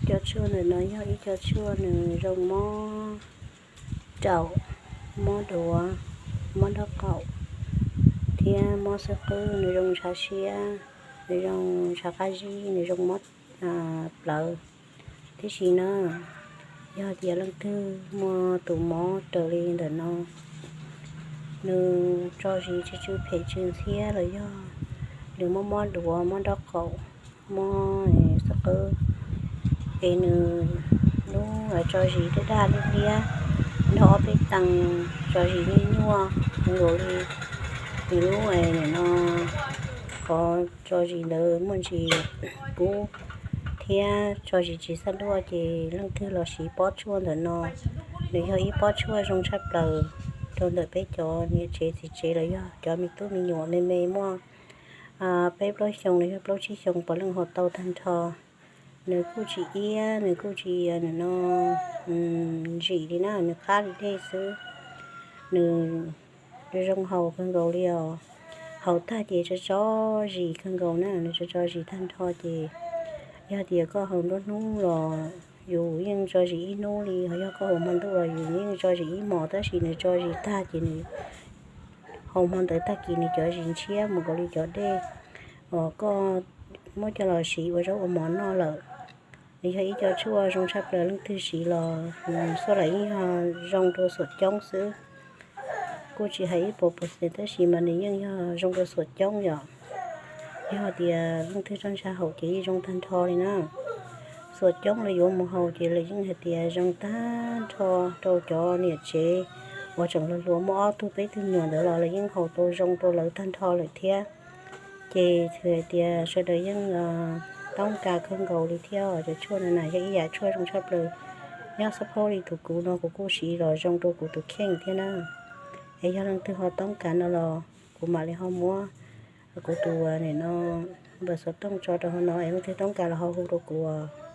Cov tshuaj ntawm no yog ib co tshuaj nws zoo mob raum, mob duav, mob nraub qaum, thiab mob xub qwb, nws zoo ntshav siab, nws zoo ntshav qab zib, nws zoo mob plawv. Tiam sis na, yog tias leej twg muaj tus mob raws li ntawm no, nws tso zis tsw tsw phem tsw ntxhiab los yog nws mob mob duav, mob nraub qaum, mob xub qwb, es nws lub tso zis daj daj liab liab, nrog ob peb tees, tso zis nyuaj nyuaj nkaus li, nws lub no qhov tso zis ntawd muaj ntsis kub thiab tso zis tsis xab luaj, ces leej twg los siv pob tshuaj ntawm no. Nws yog ib pob tshuaj zoo tshaj plaws rau ntawm peb cov niam tsev txiv tsev los yog cov me tub me nyuam me me muaj peb plaub xyoo los yog plaub tsib xyoo puav leej haus tau tag nrho. Nws kuj tsis iab, nws kuj tsis no ntsim li na, nws qab li dej xwb. Nws zoo haus kawg nkaus li os. Haus tag ces tso tso zis kawg nkaus na, nws tso tso zis tag nrho ces yog tias koj haus nruab hnub los yus yeej tso zis ib hnub li, ho yog koj haus hmo ntuj los yus yeej tso zis ib hmos, tab sis nws tso zis tag ces nws haus hmo ntawd tag kis nws cov zis ntshiab mus nkaus li cov dej uas koj muab coj los siv ua zaub ua mov noj lawm. Nws yog ib co tshuaj zoo tshaj plaws, leej twg siv los xuaj los yeej yog zoo rau xuam coob xwb. Kuj tsis hais ib puas percent tab sis mas nws yeej yog zoo rau xuam coob yom. Yog tias leej twg txawj ntshai haus ces yeej zoo tag nrho li na. Xuam coob lawv yuav mus haus ces lawv yeej hais tias zoo tag nrho rau cov niam tsev uas tseem hluas hluas muaj ob tug peb tug me nyuam ntawd los lawv yeej haus tau zoo rau lawv tag nrho lawm thiab. Ces hais tias sawv daws yeej toob kas kawg nkaus li thiab. Cov tshuaj no na yog ib yam tshuaj zoo tshaj plaws. Nyob xab phaub li tus kuv no kuv kuj siv los zoo rau kuv tus kheej thiab na. Es yog leej twg ho toob kas no los kuv mam li ho muab kuv tus nim no npawb xov tooj tso rau hauv no es leej twg toob kas los ho hu rau kuv.